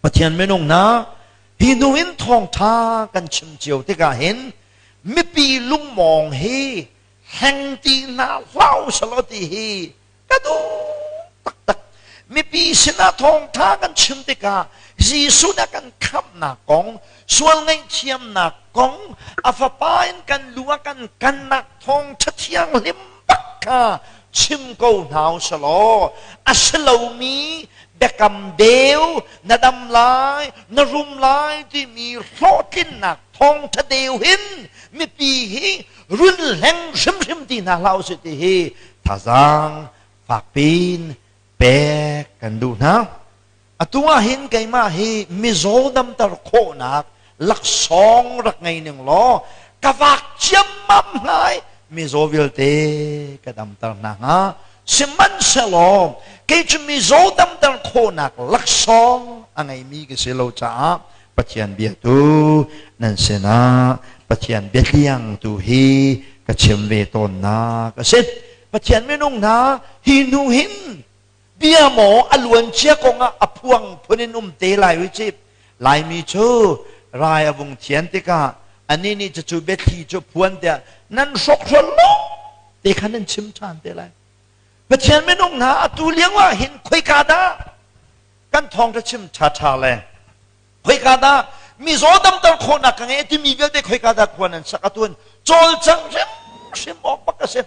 Pathian minung hna, hi hnu in thawngṭha kan chim cio tikah hin mipi lungmawng hi hleng ti hna hlah usalaw ti hi ka duh taktak. Mipi sinah thawngṭha kan chim tikah Jesuh nih a kan khamhnak kong, sual ngaihthiamnak kong, a fapa in kan lu a kan kannak thawngṭha thianghlim bak kha chim ko hna usalaw a si lomi biakam deu na dam lai, na rum lai timi hlawhtlinnak thawngṭha deu hin mipi hi run hleng hrimhrim ti hna hlah usih ti hi thazaang fakpiin pek kan duh hna. Atu ah hin keimah hi mizaw damter khawhnak laksawng rak ngei ning law ka vak ciammam hnga i mizaw vialte ka damter hna hnga. Sihmanhsehlaw kei cu mizaw damter khawhnak laksawng a ngeimi ka si lo caah Pathian bia tu nan sinah Pathian biatliang tu hi ka chim ve tawnnak a si. Pathian minung hna, hi hnu hin bia maw a luancia kong ah a phuang phun in um te lai ui cip. Laimi cu rai a vung thian tikah anih nih cucu biathli cu phuan tiah nan hrokhrol lo te khan nan chim ṭhan te lai. Pathian minung hna, atu lio ah hin khoika dah kan thawngṭha chim ṭhaṭha le khoika dah mizaw damter khawhnak ka ngei timi vialte khoika dah khua nan sak atuan cawlcangh hrimhrim awk bak a si.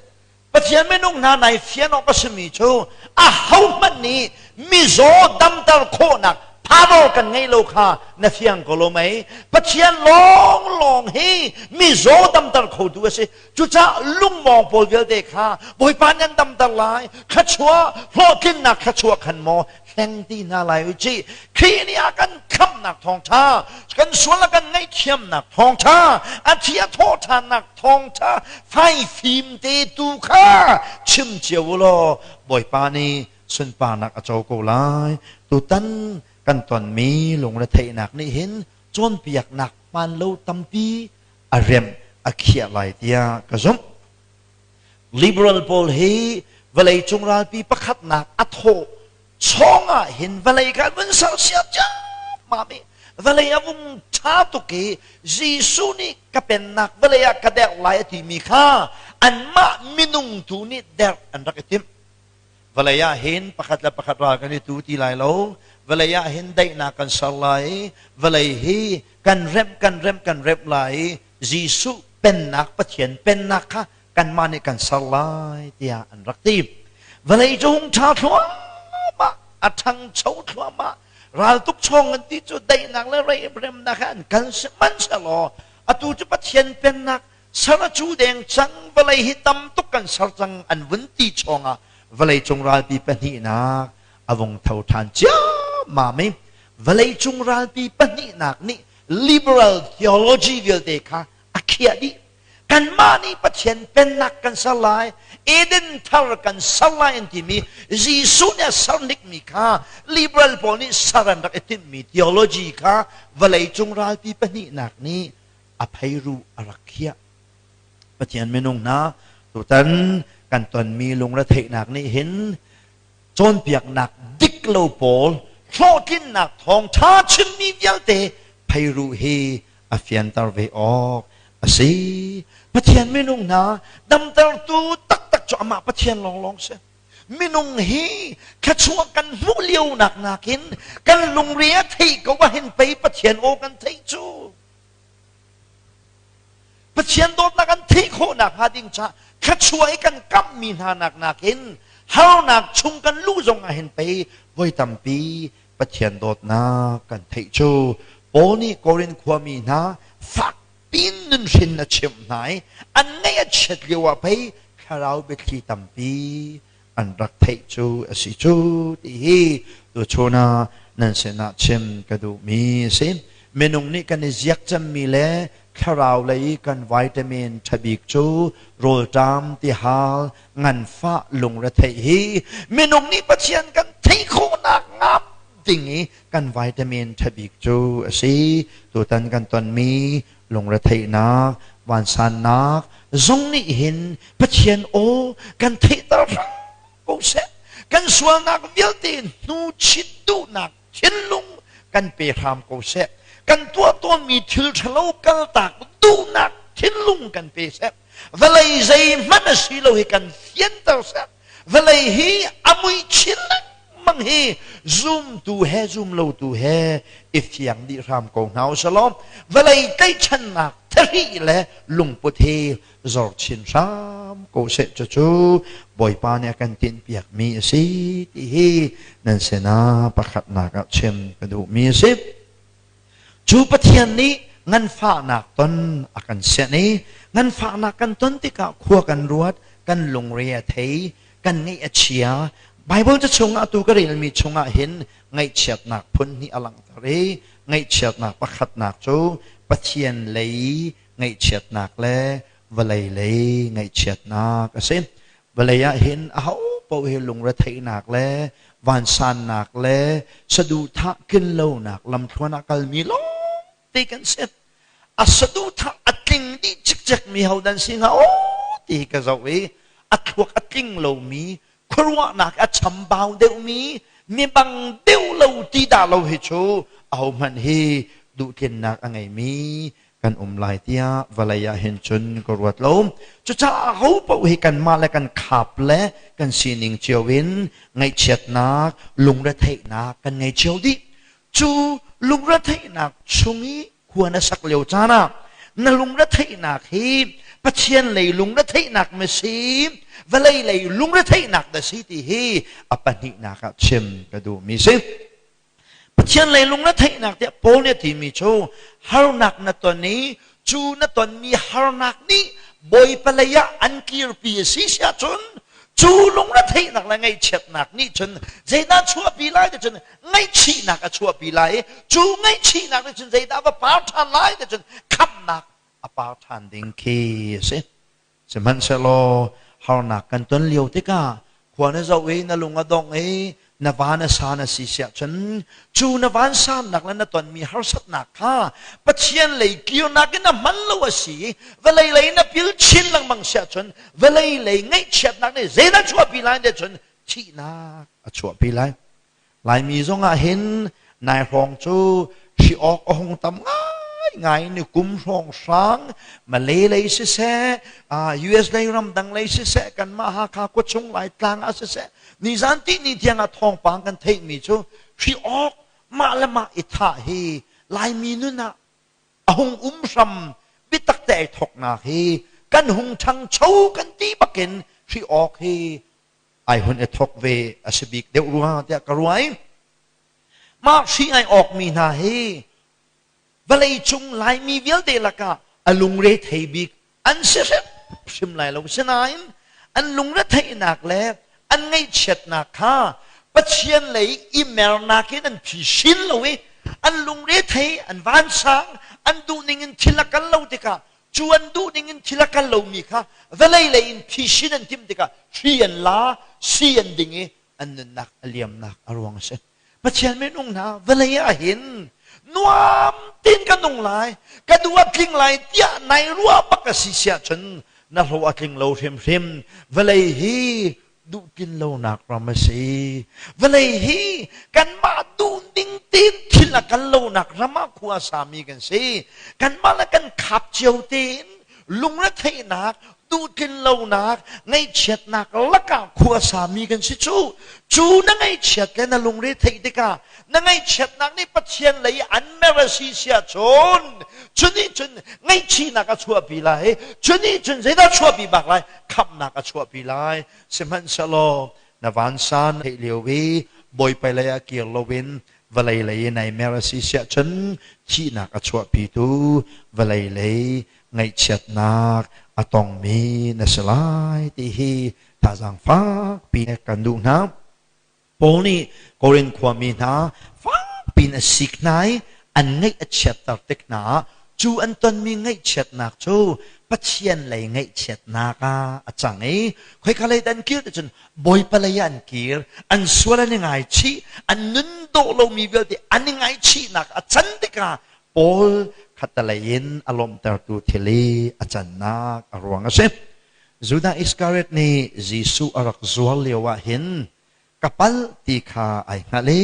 Pathian minung hna, nai fian awk a simi cu ahohmanh nih mizaw damter khawhnak power kan ngei lo kha na fiang ko lo mei? Pathian lawnglawng hi mizaw damter khotu a si. Cucaah lungmawng pawl vialte kha Bawipa nan damter lai, thluachuah, hlawhtlinnak thluachuah khan maw hleng ti hna lai u cih. Khrih nih a kan khamhnak thawngṭha, kan sual a kan ngaihthiamnak thawngṭha, a thi a thawhṭhannak thawngṭha faifim te tu kha chim cio u law Bawipa nih sunparnak a co ko lai. Tutan kan tonmi lungretheihnak nih hin cawnpiaknak hmaan lo tampi a remh a khiah lai tiah ka zumh. Liberal pawl hi vawleicung ralpi pakhatnak a thawh chawng ah hin vawlei kha vun sersiam ciammam i vawlei a vung ṭha tuk i Jesuh nih ka pennak vawlei ah ka derh lai a timi kha anmah minung tu nih derh an rak i timh. Vawlei ah hin pakhat le pakhat ral kan i tu ti lai lo. Vawlei ah hin daihnak kan ser lai i vawlei hi kan remh kan remh kan remh lai i Jesuh pennak, Pathian pennak kha kanmah nih kan ser lai tiah an rak ti. Vawlei cu hung ṭha thluahmah, a ṭhangcho thluahmah. Raltuk chawng an ti cu daihnak le remnak he an kal. Sihmanhsehlaw atu cu Pathian pennak ser a cu deng cang, vawlei hi tam tuk kan ser cang an vun ti chawngah vawleicung ralpi pahnihnak a vung tho ṭhan ciammam i vawleicung ralpi pahnihnak nih liberal theology vialte kha a khiah dih. Kanmah nih Pathian pennak kan ser lai, Eden thar kan ser lai an timi Jesuh nih a ser hnikmi kha liberal pawl nih ser an rak i timhmi theology kha vawleicung ralpi pahnihnak nih a pheiruh a rak khiah. Pathian minung hna, tutan kan tonmi lungretheihnak nih hin cawnpiaknak dik lo pawl, hlawhtlinnak thawngṭha chimmi vialte pheiruh hi a fianter ve awk a si. Pathian minung hna, damtertu taktak cu amah Pathian lawnglawng si. Minung hi thluachuah kan hmuh lio nak nakin kan lungre a theih ko ahhin pei Pathian aw kan theih cu. Pathian dawtnak kan theih khawhnak hnga ding caah thluachuah i kan kamhmi hna nak nakin harnak chung kan luh zong ah hin pei voi tampi Pathian dawtnak kan theih cu. Paul nih Korin khuami hna fak piin nunhrin a chimh hna i an ngaih a chiat lio ah pei thlarau biathli tampi an rak theih cu a si cu ti hi tuchun ah nan sinah chim ka duhmi a si. Minung nih kan i ziak cemmi le thlarau lei kan vitamin ṭhabik cu rawlṭam, tihal, nganfah, lungretheih hi minung nih Pathian kan theih khawhnak ngam ding i kan vitamin ṭhabik cu a si. Tutan kan tonmi lungretheihnak, vansannak zong nih hin Pathian aw kan theihter hram ko seh. Kan sualnak vialte hnu chit duhnak thinlung kan pe hram ko seh. Kan tuah tawnmi thil ṭhalo kaltak duhnak thinlung kan pe seh. Vawlei zeihmanh a si lo hi kan fianter seh. Vawlei hi a mui chin lengmang hi zumtu he zumlotu he i fiang dih hram ko hna u selaw vawlei tlaihchannak thahri le lungput hi zor chin hram ko seh. Cucu Bawipa nih a kan tinhpiakmi a si ti hi nan sinah pakhatnak ah chim ka duhmi a si. Cu Pathian nih nganfahnak ton a kan sianh i nganfahnak kan ton tikah khua kan ruat, kan lungre a thei, kan ngaih a chia. Baibal ca chungah tu ka relmi chungah hin ngaihchiatnak phun hnih a langhter i ngaihchiatnak pakhatnak cu Pathian lei ngaihchiatnak le vawlei lei ngaihchiatnak a si. Vawlei ah hin ahopaoh hi lungretheihnak le vansannak le saduhthah tlinlonak lamthluan ah kalmi lawngte kan si. A saduhthah a tling dih cikcekmi ho dan si hnga aw ti hi ka zoh i a thluak a tling lomi, khuaruahnak a chambau deuhmi, mi bang deuh lo ti dah lo hi cu ahohmanh hi duhtlinnak a ngeimi kan um lai tiah vawlei ah hin cun ka ruat lo. Cucaah ho paoh hi kanmah le kan khap le kan sining cio in ngaihchiatnak, lungretheihnak kan ngei cio dih. Cu lungretheihnak chung i khua na sak lio caan ah na lungretheihnak hi Pathian lei lungretheihnak ma si, vawlei lei lungretheihnak dah si ti hi a pahnihnak ah chim ka duhmi si. Pathian lei lungretheihnak tiah Paul nih a timi cu harnak na ton i cu na tonmi harnak nih Bawipa lei ah an kirpi a si si ahcun cu lungretheihnak le ngaihchiatnak nih cun zeidah chuahpi lai ti cun ngaihchihnak a chuahpi lai i cu ngaihchihnak nih cun zeidah va par ṭhan lai ti cun khamhnak a par ṭhan ding khi a si. Sihmanhsehlaw harnak kan ton lio tikah khua na zoh i na lung a dongh i na van a san a si siah cun cu na vansannak le na tonmi harsatnak kha Pathian lei kirnak in a hman lo a si i vawlei lei na pil chin lengmang siah cun vawlei lei ngaihchiatnak nih zeidah chuahpi lai ti cun thihnak a chuahpi lai. Laimi zongah hin nai hrawng cu hri awk a hung tam ngaingai ni kum hrawng hrang Malay lei siseh, US lei ramdang lei siseh, kanmah Hakha khuachung Laitlang ah siseh, nizan ti ni tiang ah thawngpang kan theihmi cu hri awk mah le mah i thah hi Laimi nun ah a hung um hram biatak te ai thawknak hi kan hung ṭhangcho kan ti bakin hri awk hi ai hun i thok ve a si bik deuh rua tiah ka ruai. Mah hri ai awkmi hna hi vawlei cung Laimi vialte lakah a lungre thei bik an si hrimhrim lai lo. Sinain an lungre theihnak le an ngaihchiatnak kha Pathian lei i mernak in an phisin lo i an lungre thei, an vansang, an duhning in thil a kal lo tikah Cu an duh ning in thil a kal lomi kha vawlei lei in phisin an timh tikah hri an la, si an ding i an nunnak a liamnak a ruang a si. Pathian minung hna vawlei ah hin nuam tein ka nung lai, ka duh a tling lai tiah nai ruah bak a si siah cun na hlawh a tling lo hrimhrim. Vawlei hi duhtlin lonak ram a si. Vawlei hi kanmah duh ding tein thil a kal lonak ram ah khua a sami kan si. Kanmah le kan khap cio tein lungretheihnak, duhtlin lonak, ngaihchiatnak lakah khua a sami kan si cu. Cu na ngaihchiat le na lungre theih tikah na ngaihchiatnak nih Pathian lei an mer a si siah cun cu nih cun ngaihchihnak a chuahpi lai. Cu nih cun zeidah chuahpi bak lai? Khamhnak a chuahpi lai. Sihmanhsehlaw na vansan theih lio i Bawipa lei ah kir loin vawlei lei i nai mer a si siah cun thihnak a chuahpitu vawlei lei ngaihchiatnak a tongmi na si lai ti hi thazaang fakpi kan duh hna. Paul nih Korin khuami hna fakpi in a sik hna i an ngaih a chiatter tik hna ah cu an tonmi ngaihchiatnak cu Pathian lei ngaihchiatnak ah a cang i khoika lei dah an kir ti cun Bawipa lei ah an kir, an sual an i ngaichih, an nun dawh lomi vialte an i ngaichihnak a can tikah Paul khattelei in a lawmhtertu thil i a cannak a ruang a si. Judah Iskariot nih Jesuh a rak zuar lio ah hin ka palh ti kha ai hngalh i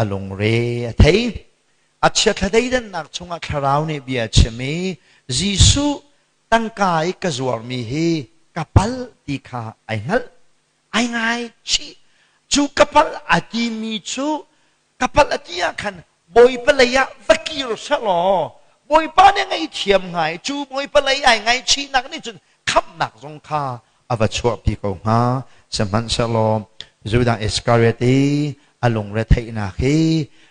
a lungre a thei. A chiathla deidannak chungah thlarau nih bia a chim i Jesuh tangka i ka zuarmi hi ka palh ti kha ai hngalh. Ai ngaichih. Cu ka palh a timi cu ka palh a ti ah khan Bawipa lei ah va kir sehlaw Bawipa nih a ngaihthiam hnga i cu Bawipa lei ai ngaihchihnak nih cun khamhnak zong kha a va chuahpi ko hnga. Sihmanhsehlaw Judah Iskariot i a lungretheihnak hi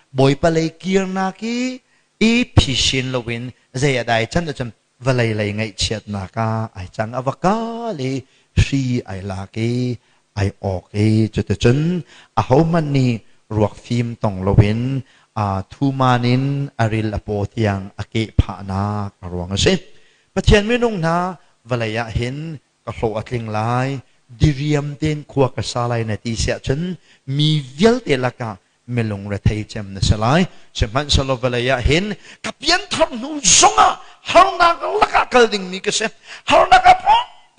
Bawipa lei kirnak i i phisin loin zei a dai can ahcun vawlei lei ngaihchiatnak ah ai cang. A va kal i hri ai lak i ai awk i cuticun ahohmanh nih ruak fim tong loin thuman in a ril a paw tiang a keh phahnak a ruang a si. Pathian minung hna, vawlei ah hin ka hlawh a tling lai, diriam tein khua ka sa lai na ti si ahcun mi vialte lakah milung rethei cem na si lai. Sihmanhsehlaw vawlei ah hin ka pianthar hnu zongah harnak lakah kal dingmi ka si, harnak ah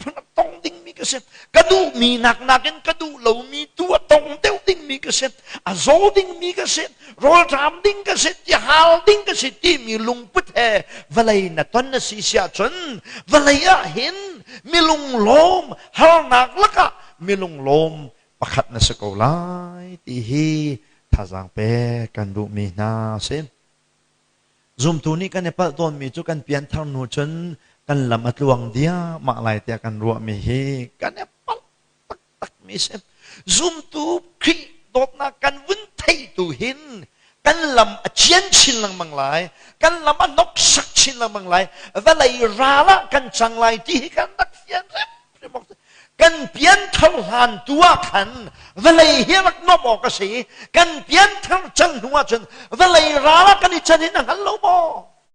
phun a tong dingmi ka si, ka duhmi nak nakin ka duh lomi tu a tong deuh dingmi ka si, a zaw dingmi ka si, rawlṭam ding ka si, tihal ding ka si timi lungput he vawlei na ton na si si ahcun vawlei ah hin milung lawm harnak lakah milung lawm pakhat na si ko lai ti hi thazaang pek kan duhmi hna a si. Zumtu nih kan i palh tawnmi cu kan pianthar hnu cun kan lam a tluang diahmah lai tiah kan ruahmi hi kan i palh taktakmi si. Zumtu Khrih dawtnak kan vun theih tu hin kan lam a cian chin lengmang lai, kan lam a hnoksak chin lengmang lai, vawlei ral ah kan cang lai ti hi kan rak fian hrimhrim awk. Kan pianthar hlan tu ah khan vawlei hi rak nuamh awk a si. Kan pianthar cang hnu ah cun vawlei ral ah kan i can in a hngal lo maw?